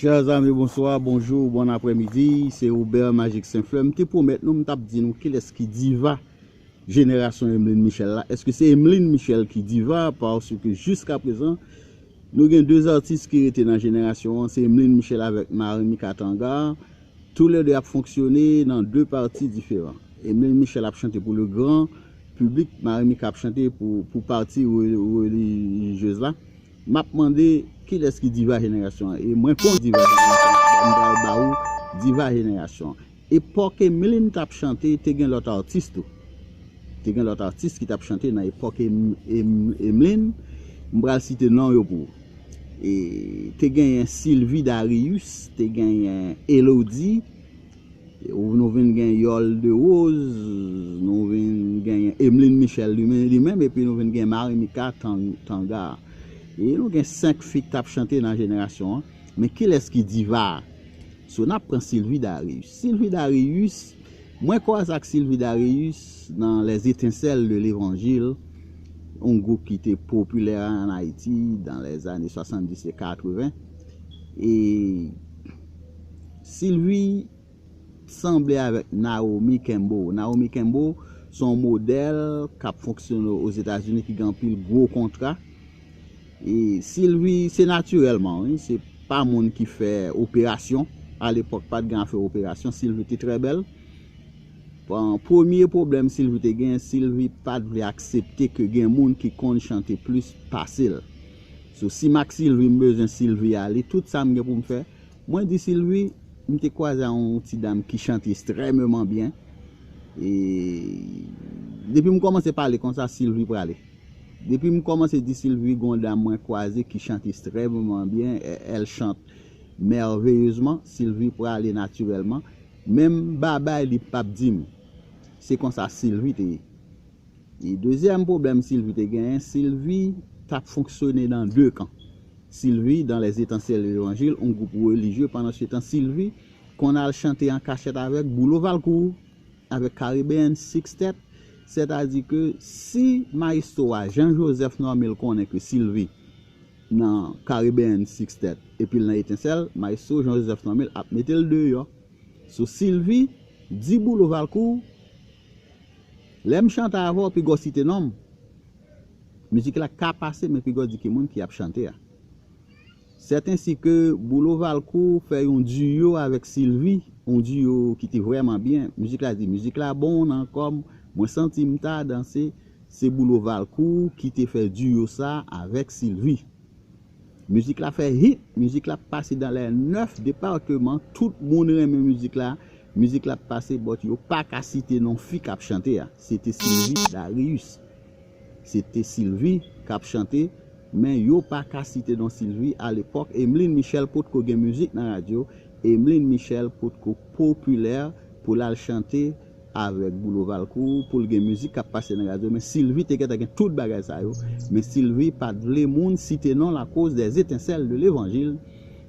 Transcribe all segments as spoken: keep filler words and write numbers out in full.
Chers amis, bonsoir, bonjour, bon après-midi. Se Robert Magic Saint Fleur. M te pwomèt nou, m t ap di nou kilès ki diva jenerasyon Emeline Michel la. Èske se Emeline Michel ki diva? Paske jiska prezan, nou gen de atis ki rete nan jenerasyon an, se Emeline Michel avèk Marimika Tangar. Toulède ap fonksyone nan de pati diferan. Emeline Michel ap chante pou le gran piblik, Marimika ap chante pou, pou pati re- relijyez la. M ap mande kilès ki diva jenerasyon an. E mwen konn diva jenerasyon an. M pral ba ou diva jenerasyon an. Epòk Emeline t ap chante, te gen lòt atis tou. Te gen lòt atis ki t ap chante nan epòk Em- Em- Emeline. M pral site non yo pou ou. E te genyen Sylvie Darius, te genyen Elodie, ou nou vin gen Yol de Rose, nou vin gen Emeline Michel li men- li menm, epi nou vin gen Marimika Tan- Tangar. E nou gen senk fi k t ap chante nan jenerasyon an. Men kilès ki diva a? So, n ap pran Sylvie Darius. Sylvie Darius, mwen kwaze ak Sylvie Darius nan Les Étincelles de l'Évangile, yon gwoup ki te popilè an Ayiti dans les années soixante-dix et quatre-vingts. E Sylvie sanble avèk Naomi Campbell. Naomi Campbell se yon modèl k ap fonksyone Ozetazini ki gen anpil gwo kontra. E Sylvie, se natirèlman, wi, se pa moun ki fè operasyon. Alepòk, pa t gen afè operasyon. Sylvie te trè bèl. Bon, premye pwoblèm Sylvie te gen, Sylvie pa t vle aksepte ke gen moun ki konn chante plis pase l. So, si m ak Sylvie, m bezwen Sylvie ale, tout sa m gen pou m fè, mwen di Sylvie, m te kwaze a yon ti dam ki chante ekstrèmeman byen. E depi m kòmanse pale konsa, Sylvie prale. Depi m kòmanse di Sylvie, gon dam mwen kwaze ki chante ekstrèmeman byen, e- elle chante merveilleusement, Sylvie prale natirèlman. Menm babay li p ap di m. Se konsa Sylvie te ye. E dezyèm pwoblèm Sylvie te genyen, Sylvie t ap fonksyone nan de kan. Sylvie dans Les Étincelles de l'Évangile, yon gwoup relijye, pandan se tan Sylvie konn al chante an kachèt avèk Boulo Valcourt, avèk Caribbean Sextet. Sètadi ke si mayestwo a Jean Joseph Normil konnen ke Sylvie nan Caribbean Sextet epi l nan Etensèl, mayestwo Jean Joseph Normil ap mete l deyò. So Sylvie di Boulo Valcourt, lè m chante avè w, piga w site non m. Mizik la ka pase, men piga w di ki moun ki ap chante a. Sètensi ke Boulo Valcourt fè yon diyo avèk Sylvie, yon diyo ki te vrèman byen. Mizik la di, mizik la bon nan kò m, mwen santi m ta danse. Se Boulo Valcourt ki te fè diyo sa avèk Sylvie. Mizik la fè hit, mizik la pase dans les neuf départements, tout moun renmen mizik la. Mizik la pase, but yo pa ka site non fi k ap chante a. Se te Sylvie Darius. Se te Sylvie k ap chante, men yo pa ka site non Sylvie alepòk. Emeline Michel potko gen mizik nan radyo. Emeline Michel potko popilè pou l al chante avèk Boulo Valcourt, pou l gen mizik k ap pase nan radyo. Men Sylvie te gentan gen tout bagay sa yo. Men Sylvie pa t vle moun site non l akoz des étincelles de l'évangile.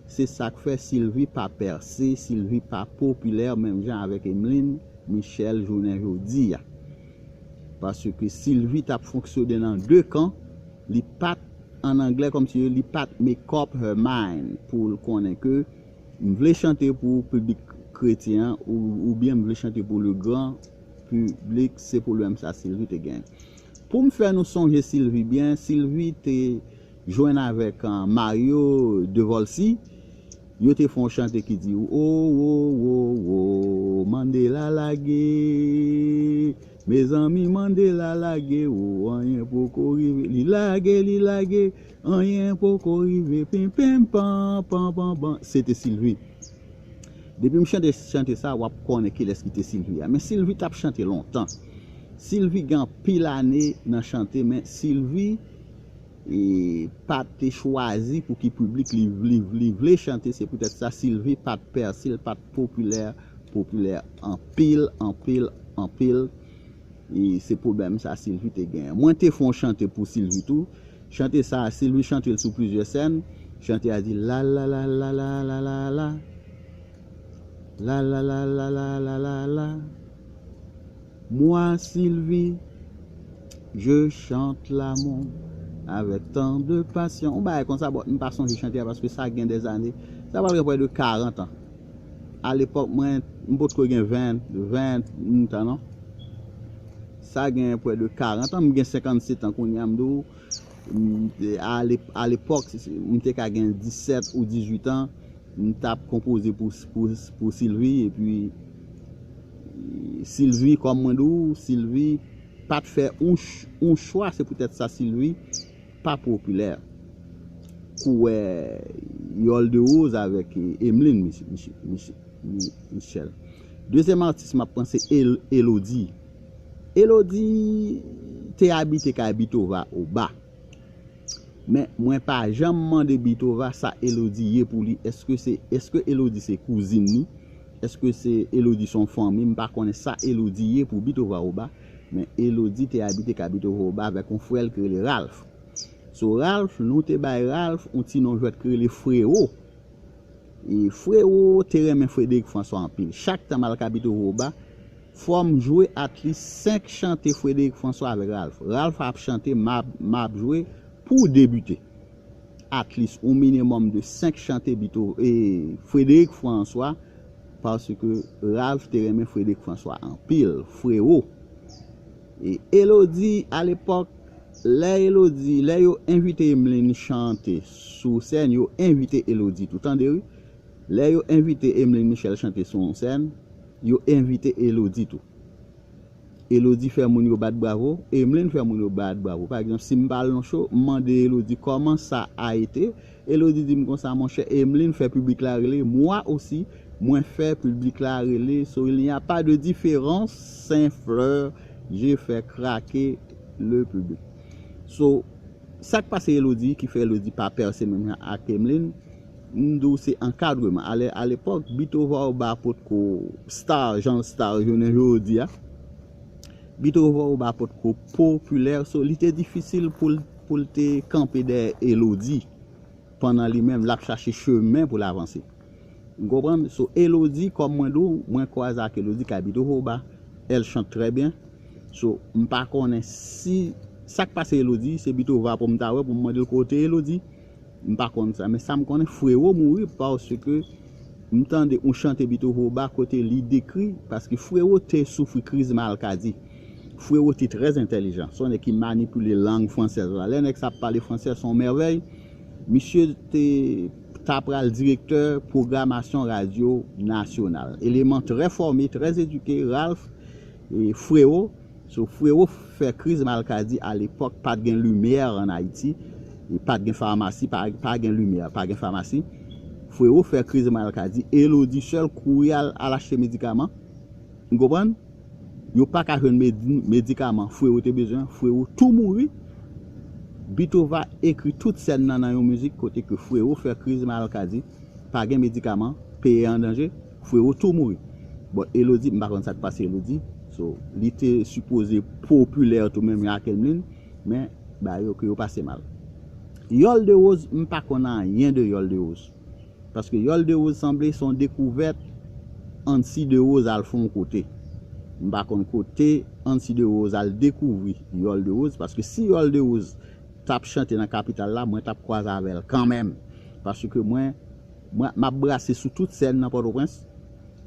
Se sa k fè Sylvie pa pèse, Sylvie pa popilè menm jan avèk Emeline Michel jounen jodi a. Paske Sylvie t ap fonksyone nan de kan, li pa t, an anglè kòmsi, li pa t make up her mind pou l konnen ke m vle chante pou piblik kretyen an ou, oubyen m vle chante pou le gran piblik, se pwoblèm sa Sylvie te gen. Pou m fè nou sonje Sylvie byen, Sylvie te jwenn avèk, ah, Mario Devolcy. Yo te fè yon chante ki di, o, o, o, o, Mandela lage. Mezanmi, Mandela lage, o, anyen poko rive. Li lage, li lage, anyen poko rive. Pim, pim, pam, pam, pam, pam. Se te Sylvie. Depi m chante chante sa, w ap konnen kilès ki te Sylvie a. Men Sylvie t ap chante lontan. Sylvie gen anpil ane nan chante, men Sylvie, e, pa te chwazi pou ki piblik li, li, li vle chante. Se poutèt sa Sylvie pa t pèse, l pa t popilè, popilè anpil, anpil, anpil. E se pwoblèm sa Sylvie te genyen. Mwen te fè yon chante pou Sylvie tou. Chante sa, Sylvie chante l sou plizyè sèn. Chante a di, la, la, la, la, la, la, la. La, la, la, la, la, la, la, la. Moi, Sylvie, je chante l'amour avec tant de passion. Yon bagay konsa, bon, m pa sonje chante a paske sa gen dèzane. Sa pral gen prè de karant an. Alepòk, mwen, m potko gen ven, ven tan non. Sa gen prè de karant an, m gen senkannsèt an kounye a, m di w, m, alepòk, m te ka gen disèt ou dizuit an, m t ap konpoze pou, pou, pou Sylvie, epi Sylvie, kòm mwen di w, Sylvie pa t fè yon, yon chwa, se poutèt sa Sylvie pa popilè. Kouwè Yòl de Woz avèk Emeline Michel. Dezyèm atis m ap pran se Elodie. Elodie te abite kay Bitova Oba. Men mwen pa janm mande Bitova sa Elodie ye pou li. Èske se, èske Elodie se kouzin li? Èske se Elodie se yon fanmi? M pa konnen sa Elodie ye pou Bitova Oba. Men Elodie te abite kay Bitova Oba avèk yon frè l ki rele Ralph. So Ralph, nou te bay Ralph yon ti non jwèt ki rele Frewo. E Frewo te renmen Frederic François anpil. Chak tan m al kay Bitova Oba, fò m jwe at least senk chante Frederic François avèk Ralph. Ralph ap chante, m ap, m ap jwe pou debite. At least, yon minimòm de senk chante Bito, e, Frederic François, paske Ralph te renmen Frederic François anpil, Frewo. E Elodie, alepòk, lè Elodie, lè yo envite Emeline chante sou sèn, yo envite Elodie tou, tande wi. Lè yo envite Emeline Michel chante sou yon sèn, yo envite Elodie tou. Elodie fè moun yo bat bravo, Emeline fè moun yo bat bravo. Pa egzanp, si m pa al nan show, m mande Elodie kòman sa a ete. Elodie di m konsa, monchè, Emeline fè piblik la rele, mwa osi, mwen fè piblik la rele. So, il n'y a pas de différence, Saint Fleur, je fais craquer le public. So, sa k pase Elodie ki fè Elodie pa pèse menm jan ak Emeline, m di w se ankadreman. Ale, alepòk, Bitova Oba potko star, jan star jounen jodi a. Bitova Oba potko popilè, so li te difisil pou l, pou l te kanpe dèyè Elodie pandan li menm l ap chache chemen pou l avanse. Ou konprann? So, Elodie, kòm mwen di w, mwen kwaze ak Elodie kay Bitova Oba. Elle chante très bien. So, m pa konnen si sa k pase Elodie, se Bitova pou m ta wè, pou m mande l kote Elodie. M pa konn sa, men sa m konnen, Frewo mouri paske m tande yon chante Bitova Oba kote li dekri, paske Frewo te soufri kriz malkadi. Frewo te trè entèlijan. Se yon nèg ki manipile lang fransèz la. Lè nèg sa ap pale fransè, se yon mèvèy. Misye te ta pral direktè pwogramasyon radyo nasyonal. Eleman trè fòme, trè edike, Ralph, e Frewo. So, Frewo fè kriz malkadi alepòk, pa t gen limyè ann Ayiti. E pa t gen famasi, pa, pa gen limyè, pa gen famasi. Frewo fè kriz malkadi. Elodie sèl kouri al, al achte medikaman. Ou konprann? Yo pa ka jwenn medi-, medikaman Frewo te bezwen. Frewo tou mouri. Bitova ekri tout sèn nan nan yon mizik kote ke Frewo fè kriz malkadi. Pa gen medikaman, peyi an danje, Frewo tou mouri. Bon, Elodie, m pa konn sa k pase Elodie. So, li te sipoze popilè tou menm jan ak Emeline, men ba yo ke yo pase mal. Yòl de Woz, m pa konn anyen de Yòl de Woz. Paske Yòl de Woz sanble se yon dekouvèt Ancy de Woz al fè yon kote. M pa konn kote Ancy de Woz al dekouvri Yòl de Woz, paske si Yòl de Woz t ap chante nan kapital la, mwen t ap kwaze avè l kanmenm. Paske mwen, mwen, m ap brase sou tout sèn nan Pòtoprens.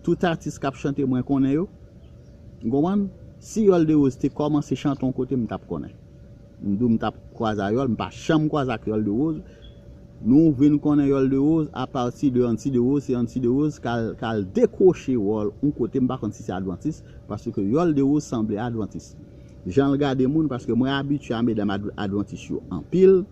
Tout atis k ap chante, mwen konnen yo. Ou konprann? Si Yòl de Woz te kòmanse chante yon kote, m t ap konnen. M di w m t ap kwaze a Yòl, m pa janm kwaze ak Yòl de Woz. Nou vin konnen Yòl de Woz apati de Ancy de Woz, se Ancy de Woz k al, k al dekwoche wòl yon kote, m pa konn si se Advantis, paske Yòl de Woz sanble Advantis. Jan l gade moun, paske mwen abitye a medam ad-, Advantis yo anpil.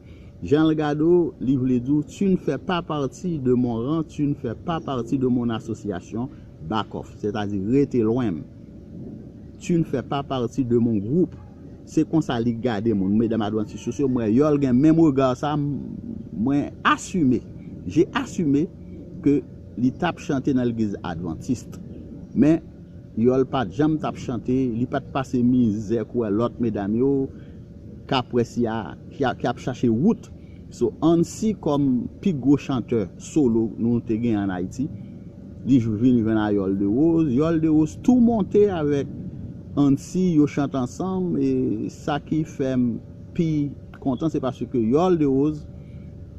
Jan l gade w, li vle di w, tu ne fais pas partie de mon rang, tu ne fais pas partie de mon association, back off, sètadi rete lwen m. Tu ne fais pas partie de mon groupe. Se konsa li gade moun, medam Advantis yo, si mwen Yòl gen menm rega sa, m-, mwen asime, j'ai assumé ke li t ap chante nan legliz Advantis. Men, Yòl pa t janm t ap chante, li pa t pase mizè kouwè lòt medam yo, k ap wè si a, ki a, ki ap chache wout. So, Ancy kòm pi gwo chantè solo nou te gen ann Ayiti, li jou vin jwenn a Yòl de Woz. Yòl de Woz tou monte avèk Ancy, yo chante ansanm, e sa ki fè m pi kontan, se paske Yòl de Woz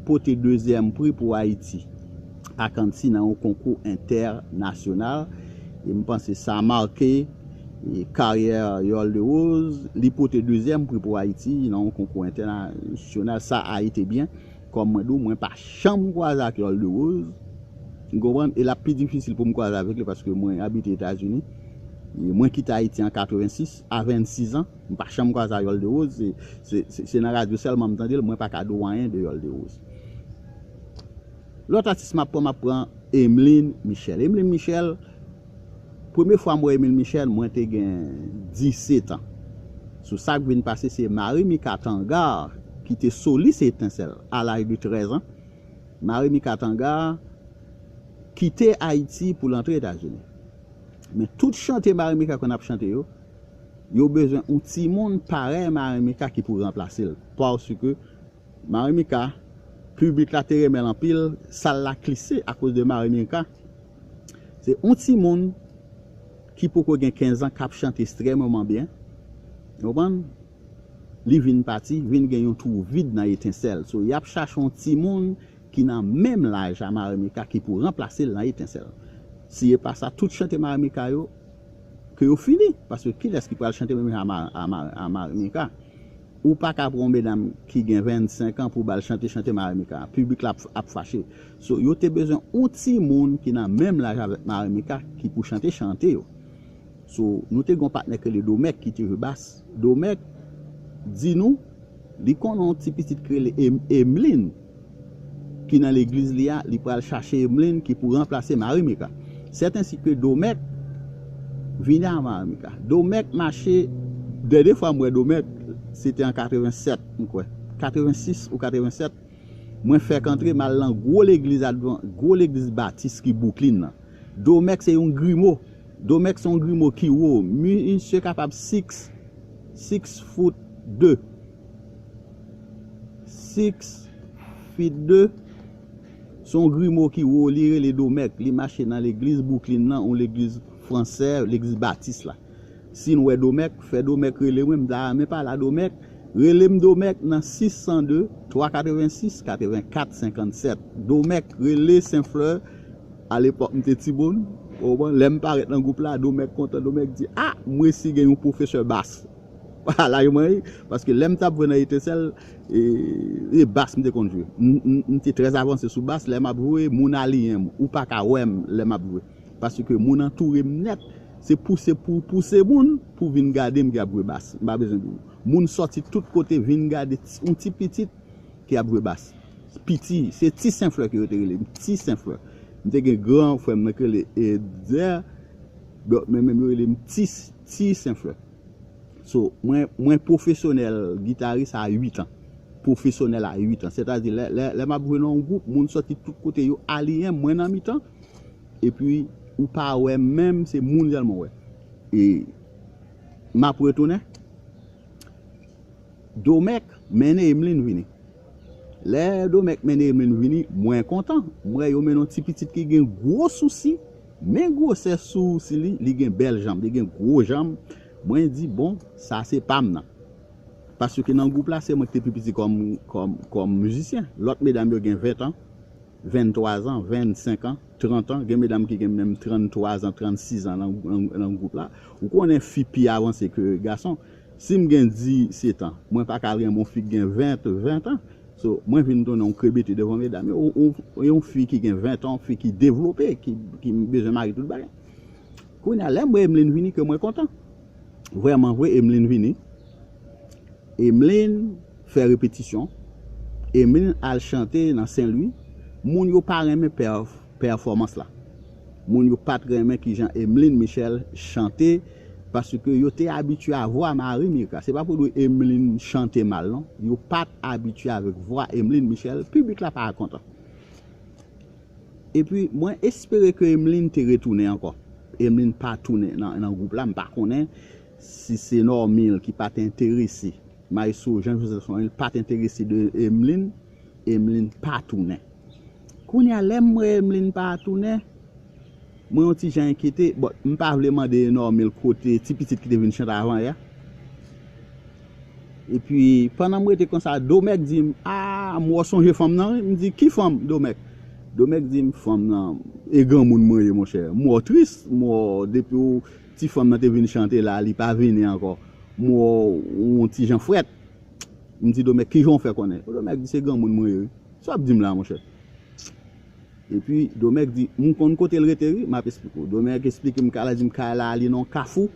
pote dezyèm pri pou Ayiti. Akanti nan yon konkou entènasyonal. E m panse sa make e karyè Yòl de Woz. Li pote dezyèm pri pou Ayiti nan yon konkou entènasyonal. Sa a ete byen. Kòm mwen di w, mwen pa janm kwaze ak Yòl de Woz. Ou konprann? E l ap pi difisil pou m kwaze avèk li paske mwen abite Etazini. E mwen kite Ayiti an katrevensis, a vennsis an. M pa janm kwaze ak Yòl de Woz. Se, se, se, se nan radyo sèlman m tande l. Mwen pa ka di w anyen de Yòl de Woz. Lòt atis m ap pran, m ap pran Emeline Michel. Emeline Michel, premye fwa m wè Emeline Michel, mwen te gen disèt an. Sou sa k vin pase, se Marie Mika Tangar ki te solis Etensèl a laj de trèz an. Marie Mika Tangar kite Ayiti pou l antre Etazini. Men tout chante Marie Mika konn ap chante yo, yo bezwen yon timoun parèy Marie Mika ki pou ranplase l. Paske Marie Mika, piblik la te renmen l anpil, sal la klise akoz de Marie Mika. Se yon timoun ki poko gen kenz an k ap chante ekstrèmeman byen. Ou konprann? Li vin pati, vin gen yon twou vid nan Etensèl. So, y ap chache yon timoun ki nan menm laj a Marie Mika ki pou ranplase l nan Etensèl. Si e pa sa, tout chante Marie Mika yo, ke yo fini. Paske kilès ki pral chante menm jan a Ma-, a Ma-, a Marie Mika? Ou pa ka pran yon medam ki gen vennsenk an pou ba l chante, chante Marie Mika. Piblik la ap, ap fache. So, yo te bezwen yon timoun ki nan menm laj avèk Marie Mika ki pou chante chante yo. So, nou te gen yon patnè ki rele Domèk ki te jwe bas. Domèk di nou, li konnen yon ti pitit ki rele Em-, Emeline, ki nan legliz li a, li pral chache Emeline ki pou ranplase Marie Mika. Sètensi ke Domèk vini a Marie Mika. Domèk mache, dènye fwa m wè Domèk, se te an katrevensèt, m kwè. Katrevensis ou katrevensèt, mwen fèk antre, m al nan gwo legliz Advan-, gwo legliz Batis ki Bouklin nan. Domèk se yon grimo. Domèk se yon grimo ki wo. Mi-, misye kapab six, six foot de. Six feet de. Se yon grimo ki wo, li rele Domèk. Li mache nan legliz Bouklin nan, yon legliz fransè, legliz Batis la. Si n wè Domèk, fè Domèk rele mwen, m ta renmen pale a Domèk. Rele m Domèk nan sis san de, twa katrevensis, katrevenkat senkannsèt. Domèk, rele Senflè. Alepòk, m te timoun. Ou konprann? Lè m parèt nan gwoup la, Domèk kontan. Domèk di, "Ah, m resi gen yon pwofesè bas." Ala yo mwen, paske lè m t ap jwe nan Etensèl, e, e bas m te konn jwe. M, m, m te trè avanse sou bas, lè m ap jwe, moun aliyen m. Ou pa ka wè m lè m ap jwe. Paske moun antoure m nèt. Se pouse pou pouse moun pou vin gade m ki ap jwe bas. M pa bezwen di w. Moun sòti tout kote vin gade ti, yon ti pitit ki ap jwe bas. Piti, se Ti Senflè ke yo te rele m, Ti Senflè. M te gen gran frè m nan ki rele Edzer, men menm yo rele m Ti, Ti Senflè. So, mwen, mwen pwofesyonèl gitaris a uit an. Pwofesyonèl a uit an. Sètadi, lè, lè, lè m ap jwe nan yon gwoup, moun sòti tout kote, yo aliyen, mwen nan mitan. Epi, ou pa wè m menm, se moun sèlman w wè. E m ap retounen. Domèk mennen Emeline vini. Lè Domèk mennen Emeline vini, mwen kontan. M wè yo mennen yon ti pitit ki gen gwo sousi, men gwosè sousi li, li gen bèl janm, li gen gwo janm. Mwen di, "Bon, sa se pa m nan." Paske nan gwoup la, se mwen ki te pi piti kòm, kòm, kòm mizisyen. Lòt medam yo gen ven an, venntwa zan, vennsenk an, trant an. Gen medam ki gen menm tranntwa zan, trannsis an nan, nan, nan gwoup la. Ou konnen fi pi avanse ke gason. Si m gen disèt an, mwen pa ka renmen yon fi ki gen ven, ven an. So, mwen vin tounen yon krebete devan medam yo. Yon, yon, yon fi ki gen ven an, yon fi ki devlope, ki, ki bezwen mari tout bagay. Kounye a, lè m wè Emeline vini, ke mwen kontan. Vrèman vre, Emeline vini. Emeline fè repetisyon. Emeline al chante nan Sen Lwi. Moun yo pa renmen pè-, pèfòmans la. Moun yo pa t renmen kijan Emeline Michel chante, paske yo te abitye a vwa Marie Mika. Se pa pou di Emeline chante mal, non. Yo pa t abitye avèk vwa Emeline Michel. Piblik la pa kontan. Epi, mwen espere ke Emeline te retounen ankò. Emeline pa tounen nan, nan gwoup la, m pa konnen si se Normil ki pa t enterese. Maestro Jean Joseph Normil pa t enterese de Emeline, Emeline pa tounen. Kounye a, lè m wè Emeline pa tounen, mwen yon ti jan enkyete. Bon, m pa vle mande Normil kote ti pitit ki te vin chante avan yè. Epi, pandan m rete konsa, Domèk di m, "A, m wè w sonje fanm nan, wi." M di, "Ki fanm, Domèk?" Domèk di m, fanm nan, e granmoun mwen ye, monchè. M wè w tris, m wè w, depi w, ti fanm nan te vin chante la, li pa vini ankò. M wè w, w yon ti jan frèt. M di Domèk, kijan w fè konnen? Domèk di, se granmoun mwen ye, wi. Sa w ap di m la, monchè? Epi Domèk di, m konn kote l rete, wi, m ap esplike w. Domèk esplike m kay la, di m kay la, li nan yon kafou.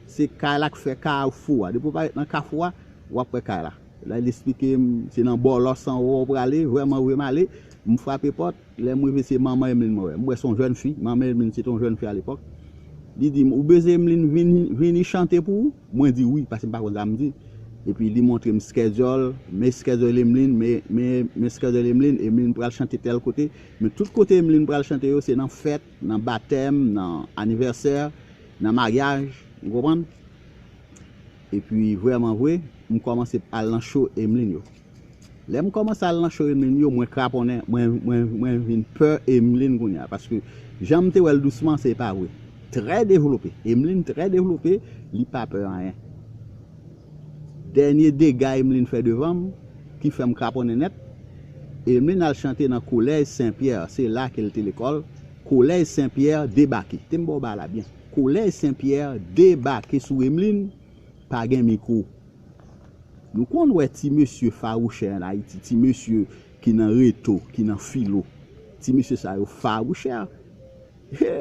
Se kay la k fè kafou a. Depi w parèt nan kafou a, w ap wè kay la. La, li esplike m, se nan Bòlòs anwo w prale, vrèman vre m ale. M frape pòt, lè m rive se manman Emeline mwen wè. M wè se yon jèn fi, manman Emeline se te yon jèn fi alepòk. Li di m, ou bezwen Emeline vini, vini chante pou ou? Mwen di wi, paske m pa konn sa m di. Epi li montre m schedule, men schedule Emeline, men, men, men schedule Emeline, Emeline pral chante tèl kote. Men tout kote Emeline pral chante yo, se nan fèt, nan batèm, nan anivèsè, nan maryaj, ou konprann? Epi vrèman vre, m kòmanse al nan show Emeline yo. Lè m kòmanse al nan show Emeline yo, mwen kraponnen, mwen, mwen, mwen vin pè Emeline kounye a, paske jan m te wè l dousman, se pa vre. Trè devlope. Emeline trè devlope, li pa pè anyen. Dènye dega Emeline fè devan m, ki fè m kraponnen nèt, Emeline al chante nan Kolèj Sen Pyè, se la ke l te lekòl. Kolèj Sen Pyè debake. Te m ba w bagay la byen. Kolèj Sen Pyè debake sou Emeline, pa gen mikwo. Nou konn wè ti mesye fawouchè ann Ayiti, ti mesye ki nan reto, ki nan filo. Ti mesye sa yo fawouchè. He,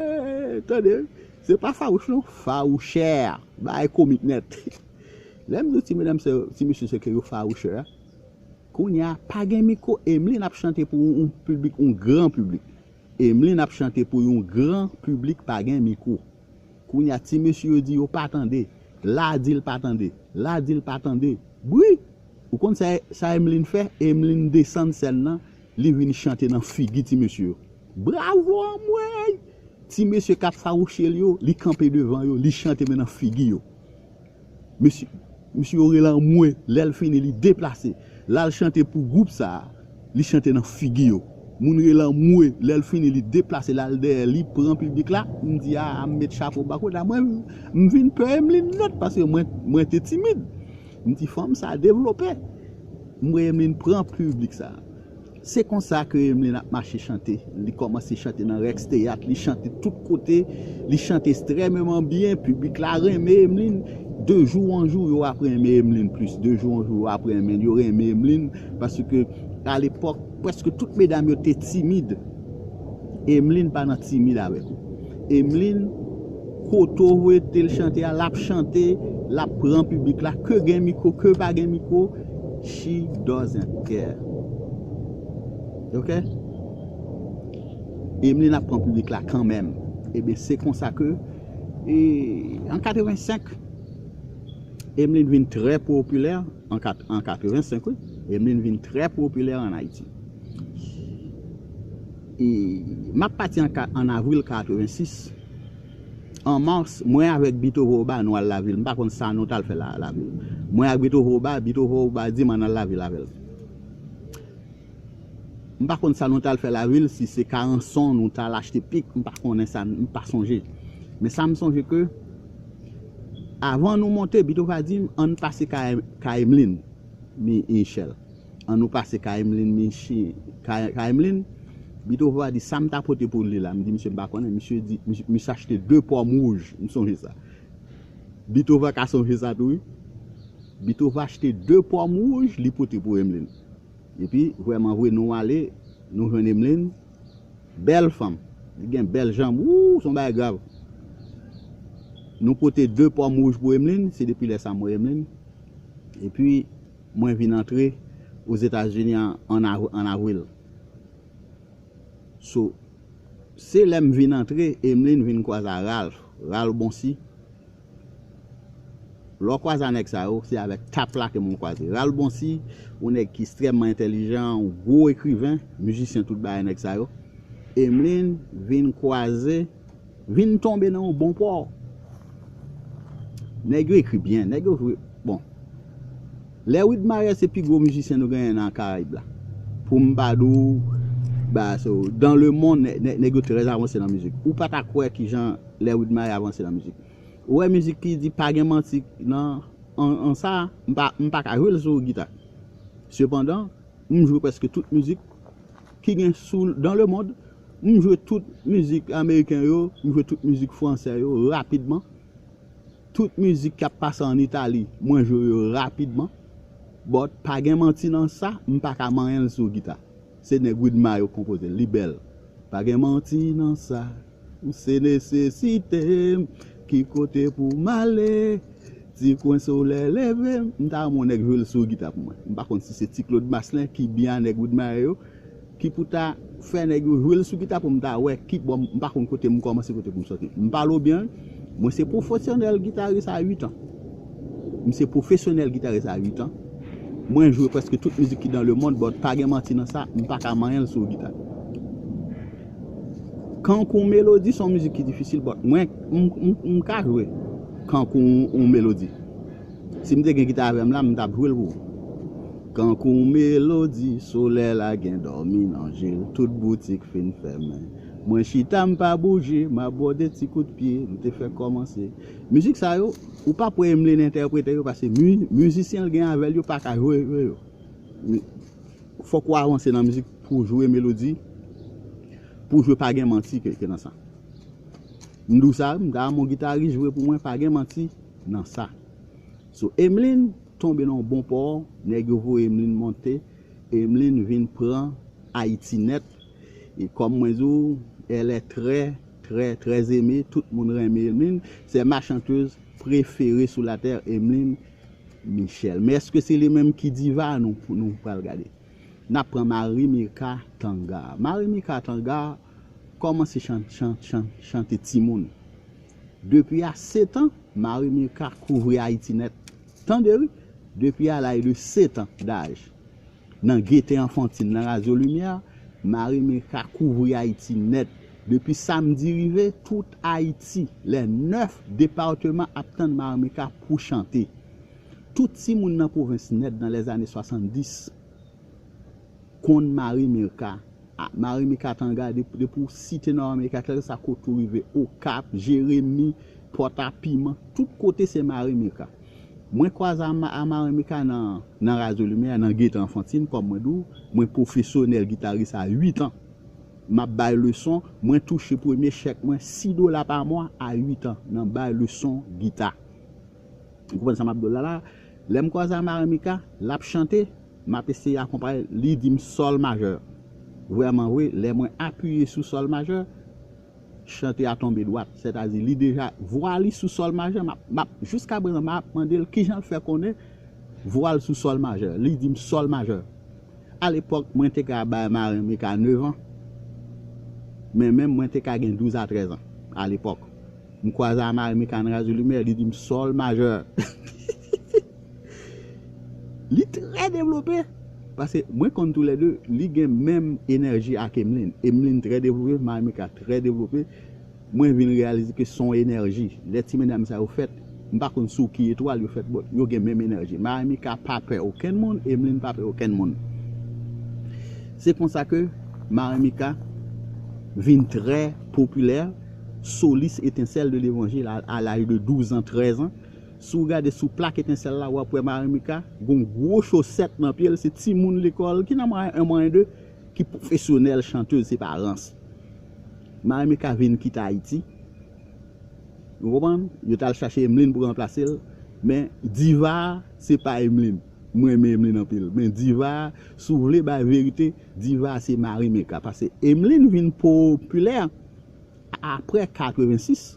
tande, se pa fawouch non, fawouchè. Bagay komik nèt. Lè m di w ti medam se, ti mesye se ke yo fawouchè. Kounye a, pa gen mikwo, Emeline ap chante pou yon piblik, yon gran piblik. Emeline ap chante pou yon gran piblik, pa gen mikwo. Kounye a, ti mesye yo di yo pa tande. La di l pa tande. La di l pa tande. Bri! Ou konn sa, sa Emeline fè? Emeline desann sèn nan, li vin chante nan figi ti mesye yo. Bravo anmwey! Ti mesye k ap fawouche l yo, li kanpe devan yo, li chante men nan figi yo. Mesye, mesye yo rele anmwe, lè l fini, li deplase. L al chante pou gwoup sa a, li chante nan figi yo. Moun rele anmwe, lè l fini, li deplase, l al dèyè, li pran piblik la. M di, a, a, m met chapo ba kote a. Mwen, m vin pè Emeline nèt, paske mwen, mwen te timid. M di, fanm sa a devlope. M wè Emeline pran piblik sa a. Se konsa ke Emeline ap mache chante. Li kòmanse chante nan Rex Teyat, li chante tout kote, li chante ekstrèmeman byen, piblik la renmen Emeline. De jou an jou, yo ap renmen Emeline plis. De jou an jou, yo ap renmen, yo renmen Emeline, paske alepòk, prèske tout medam yo te timid. Emeline pa nan timid avèk ou. Emeline, kote w voye l chante a, l ap chante, l ap pran piblik la, ke gen mikwo, ke pa gen mikwo, she doesn't care. Ok? Emeline ap pran piblik la kanmenm. Ebyen, se konsa ke, e, an katrevensenk, Emeline vin trè popilè, an kat, an katrevensenk, wi. Emeline vin trè popilè ann Ayiti. E m ap pati an ka, an avril katrevensis. An mas, mwen avèk Beethoven Oba, nou al lavil. M pa konn sa nou t al fè la, lavil. Mwen ak Beethoven Oba, Beethoven Oba di m ann al lavil avè l. M pa konn sa nou t al fè lavil, si se ka ranson, nou t al achte pik, m pa konnen sa, m pa sonje. Men sa m sonje ke, avan nou monte, Beethoven di m, ann pase kay, kay Emeline, Mi-, Michel. Ann nou pase kay Emeline, Michi-, kay, kay Emeline. Beethoven di, sa m ta pote pou li la? M di, misye, m pa konnen. Misye di, misye, misye achte de pòm wouj, m sonje sa. Beethoven ka sonje sa tou, wi. Beethoven achte de pòm wouj, li pote pou Emeline. Epi, vrèman vre, nou ale, nou jwenn Emeline. Bèl fanm. Li gen bèl janm. Wou, se yon bagay grav. Nou pote de pòm wouj pou Emeline. Se depi lè sa m wè Emeline. Epi, mwen vin antre Ozetazini an, an av-, an avril. So, se lè m vin antre, Emeline vin kwaze a Ralph. Ralph Boncy. Lè w kwaze a nèg sa yo, se avèk tap la ke mwen kwaze. Ralph Boncy, yon nèg ki ekstrèmman entèlijan, yon gwo ekriven, mizisyen, tout bagay nèg sa yo. Emeline vin kwaze, vin tonbe nan yon bon pò. Nèg yo ekri byen, nèg yo jwe. Bon. Lè Wid Marais se pi gwo mizisyen nou genyen nan Karayib la. Pou m pa di w, ba, so, dans le monde, nè-, nè-, nèg yo trè avanse nan mizik. Ou pa ta kwè kijan lè Wid Marais avanse nan mizik. Ou wè mizik ki di pa gen manti nan, an, an sa, m pa, m pa ka jwe l sou gita. Sepandan, m jwe prèske tout mizik ki gen sou, dans le monde, M jwe tout mizik ameriken yo, m jwe tout mizik fransè yo rapidman. Tout mizik k ap pase ann Itali, mwen jwe yo rapidman. But pa gen manti nan sa, m pa ka manyen l sou gita. Se nèg Widma yo k konpoze l, li bèl. Pa gen manti nan sa, se nesesite m. Ki kote pou m ale? Ti kwen solèy leve, m ta renmen yon nèg jwe l sou gita pou mwen. M pa konn si se Ti Claude Maslin ki byen a nèg Widma yo, ki pou ta fè nèg yo jwe l sou gita pou m ta wè ki bò, m pa konn kote m kòmanse, kote pou m soti. M pale w byen, wi. Mwen se pwofesyonèl gitaris a uit an. M se pwofesyonèl gitaris a uit an. Mwen jwe prèske tout mizik ki dans le monde, but pa gen manti nan sa, m pa ka manyen l sou gita. Kankou melodi se yon mizik ki difisil, but mwen, m, m, m ka jwe kankou yon melodi. Si m te gen gita avè m la, m t ap jwe l pou ou. Kankou melodi, solèy la gen dòmi nan je l, tout boutik fin fèmen. Mwen chita, m pa bouje, m ap bòde ti kout pye, m te fèk kòmanse. Mizik sa yo, ou p ap wè Emeline entèprete yo, paske mi-, mizisyen l gen avè l yo pa ka jwe, jwe yo. Fòk ou avanse nan mizik pou jwe melodi, pou jwe pa gen manti ke, ke nan sa. M di w sa, m ta renmen yon gitaris jwe pou mwen, pa gen manti nan sa. So, Emeline tonbe nan yon bon pò, nèg yo voye Emeline monte, Emeline vin pran Ayiti nèt. E kòm mwen di w, elle est très, très, très aimée, tout moun renmen Emeline. C'est ma chanteuse préférée sur la terre, Emeline Michel. Men èske se li menm ki diva? Nou, nou pral gade. N ap pran Marimika Tanga. Marimika Tanga kòmanse chan-, chan-, chan-, chante timoun. Depi a sèt an, Marimika kouvri Ayiti nèt. Tande wi, depi a laj de sèt an daj. Nan Gaieté Enfantine, nan Radyo Limyè, Marimika kouvri Ayiti nèt. Depi samdi rive, tout Ayiti, les neuf départements ap tann Marimika pou chante. Tout timoun nan pwovens nèt nan lèzane swasanndis konn Marimika. A, Marimika Tanga, de-, depi w site Nò Amerika, kèlkeswa kote w rive, Okap, Jeremi, Pòtapiman, tout kote se Marimika. Mwen kwaze a Ma-, a Marimika nan, nan Radyo Limyè, nan Gaieté Enfantine, kòm mwen di w, mwen pwofesyonèl gitaris a uit an. M ap bay leson, mwen touche premye chèk mwen, sis dola pa mwa a uit an, nan bay leson gita. Ou konprann sa m ap di w la la? Lè m kwaze a Marimika, l ap chante, m ap eseye akonpaye l, li di m sòl majè. Vrèman vre, lè mwen apiye sou sòl majè, chante a tonbe dwat. Sètadi, li deja, vwa li sou sòl majè, m ap, m ap, jiska prezan, m ap mande l kijan l fè konnen vwa l sou sòl majè. Li di m sòl majè. Alepòk, mwen te ka bay Marimika nèf an, men menm mwen te ka gen douz a trèz an alepòk. M kwaze a Marimika nan Radyo Limyè, li di m sòl majè. Li trè devlope. Paske mwen konn toulède, li gen menm enèji ak Emeline. Emeline trè devlope, Marimika trè devlope. Mwen vin reyalize ke se yon enèji. Lè ti medam sa yo fèt, m pa konn sou ki etwal yo fèt, but yo gen menm enèji. Marimika pa pè okenn moun, Emeline pa pè okenn moun. Se konsa ke Marimika vin trè popilè, solis Etincelle de l'Évangile a, a laj de douz an, trèz an. Si w gade sou plak Etincelle la, w ap wè Marimika gon gwo chosèt nan pye l, se timoun lekòl ki nan mwayen en, mwayen de, ki pwofesyonèl chantez, se pa rans. Marimika vin kite Ayiti. Ou konprann? Yo t al chache Emeline pou ranplase l. Men diva a, se pa Emeline. Mwen renmen Emeline anpil. Men diva a, si w vle bay verite, diva a se Marimika. Paske Emeline vin popilè apre katrevensis,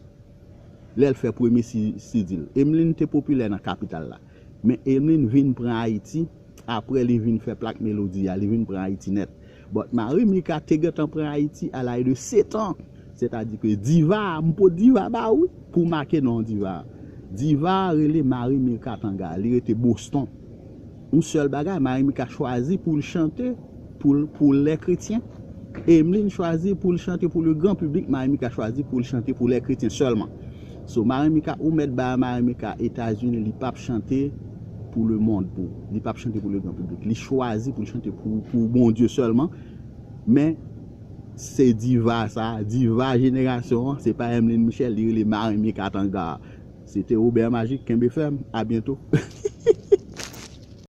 lè l fè premye si-, si di l. Emeline te popilè nan kapital la. Men Emeline vin pran Ayiti apre li vin fè plak melodi a, li vin pran Ayiti nèt. But Marimika te gentan pran Ayiti a laj de sèt an. Sètadi ke diva a, m pot diva ba ou wi, pou make non diva a. Diva a rele Marimika Tanga, li rete Boston. Yon sèl bagay, Marimika chwazi pou l chante pou, pou lè kretyen. Emeline chwazi pou l chante pou le gran piblik, Marimika chwazi pou l chante pou lè kretyen sèlman. So, Marimika, ou mèt bay Marimika Etazini, li p ap chante pou le mond, pou, li p ap chante pou le gran piblik. Li chwazi pou l chante pou, pou Bondye sèlman. Men, se diva sa, diva jenerasyon an, se pa Emeline Michel, li rele Marimika Tanga. Se te Robert Magic, kenbe fèm, a byento.